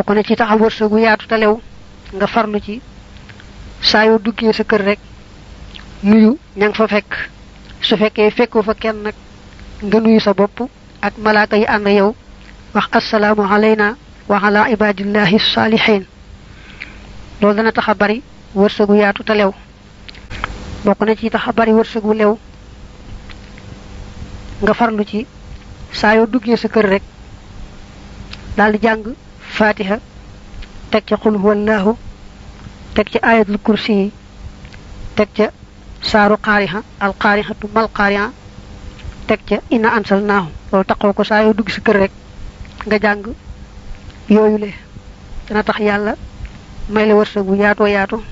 bokk na ci taxam wërsëgu yaatu te lew nga farlu ci saa yoo duggee sa kër rek nuyu ña nga fa fekk su fekkee fekkoo fa kenn nag nga nuyu sa bopp ak malaaka yi ànd yow wax assalaamu alayna wa ala ibadillahi salihin loolu dana tax a bari wërsëgu yaatu te lew bokk na ci tax a bari wërsëgu lew nga farlu ci saa yoo duggee sa kër rek daal di jàng fatiha teg ca qul huwallahu teg ca ayatul kursi yi teg ca saaru qaariha al qaarihatu mal qaariha teg ca inna ansalnaahu loolu taxoo ko saa yoo dugg sa kër rek nga jàng yooyu le dana tax yàlla may la wërsëgu yaatoo yaatu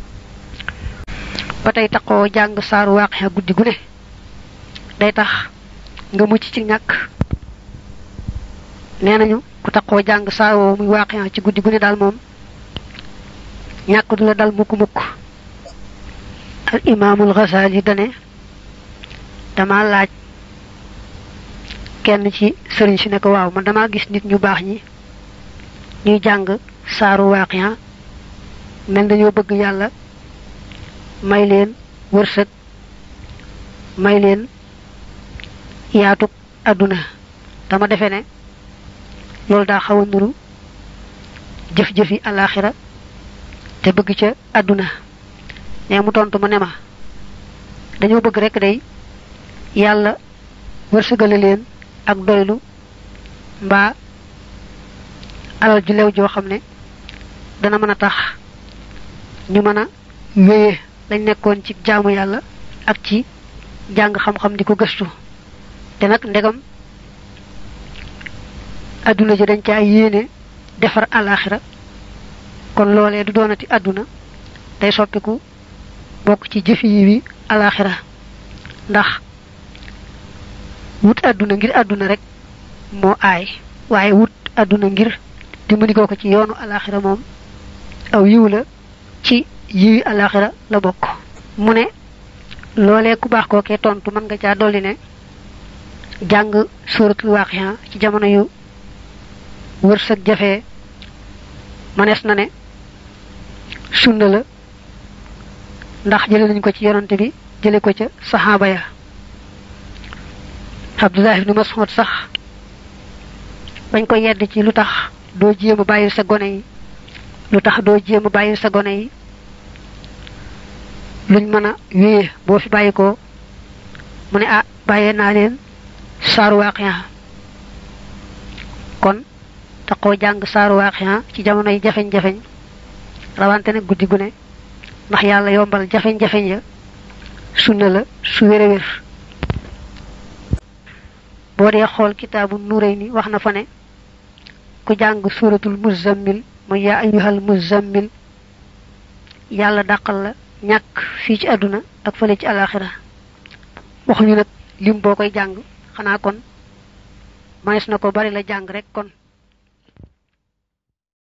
ba tey taxoo jàng saaru waaqiya guddi gu ne day tax nga mucc ci ñàkk nee nañu ku taxoo jàng saaroo muy waaqiya ci guddi gu ne daal moom ñàkk du la dal mukk mukk al imaamul Ghazali dane dama laaj kenn ci sëriñ si ne ko waaw man dama gis nit ñu baax ñi ñuy jàng saaru waaqiya mel dañoo bëgg yàlla may leen wërsëg may leen yaatug àdduna dama defe ne loolu daa xaw a nuru jëf-jëfi alaxira te bëgg ca àdduna ne mu tontu ma ne ma dañoo bëgg rek day yàlla wërsëgale leen ak doylu mbaa alal ju lew joo xam ne dana mën a tax ñu mën a wéyee lañ nekkoon ci jaamu yàlla ak ci jàng xam-xam di ko gëstu te nag ndegam adduna ji dañ caa yéene defar alaxira kon loolee du doonati adduna day soppiku bokk ci jëfi yi wi alaxira ndax wut adduna ngir adduna rek moo aay waaye wut adduna ngir dimbali ko ci yoonu alaxira moom aw yiw la ci yiwi alaxira la bokk mu ne loolee ku baax kookee tontu mën nga caa dolli ne jàng suratul waaqiya ci jamono yu wërsëg jafee manees na ne sunna la ndax jële nañ ko ci yonante bi jële ko ca saxaaba ya Abdullah ibn Mas'ud sax bañ ko yedd ci lu tax doo jéem a bàyyil sa gone yi lu tax doo jéem a bàyyil sa gone yi luñ mën a wéye boo fi bàyyi ko mu ne ah bàyyee naa leen saaru waaqiya kon taxoo jàng saaru waaqiya ci jamono yi jafeñ-jafeñ rawante nag guddi gu ne ndax yàlla yombal jafeñ-jafeñ ya sunna la su wér a wér boo dee xool kitaabu Nurayni wax na fa ne ku jàng suratul muzammil mooy yaa ayyuhal muzammil yàlla dàqal la ñàkk fii ci àdduna ak fële ci alaxira waxuñu nag lim boo koy jàng xanaa kon manes na ko bari la jàng rek kon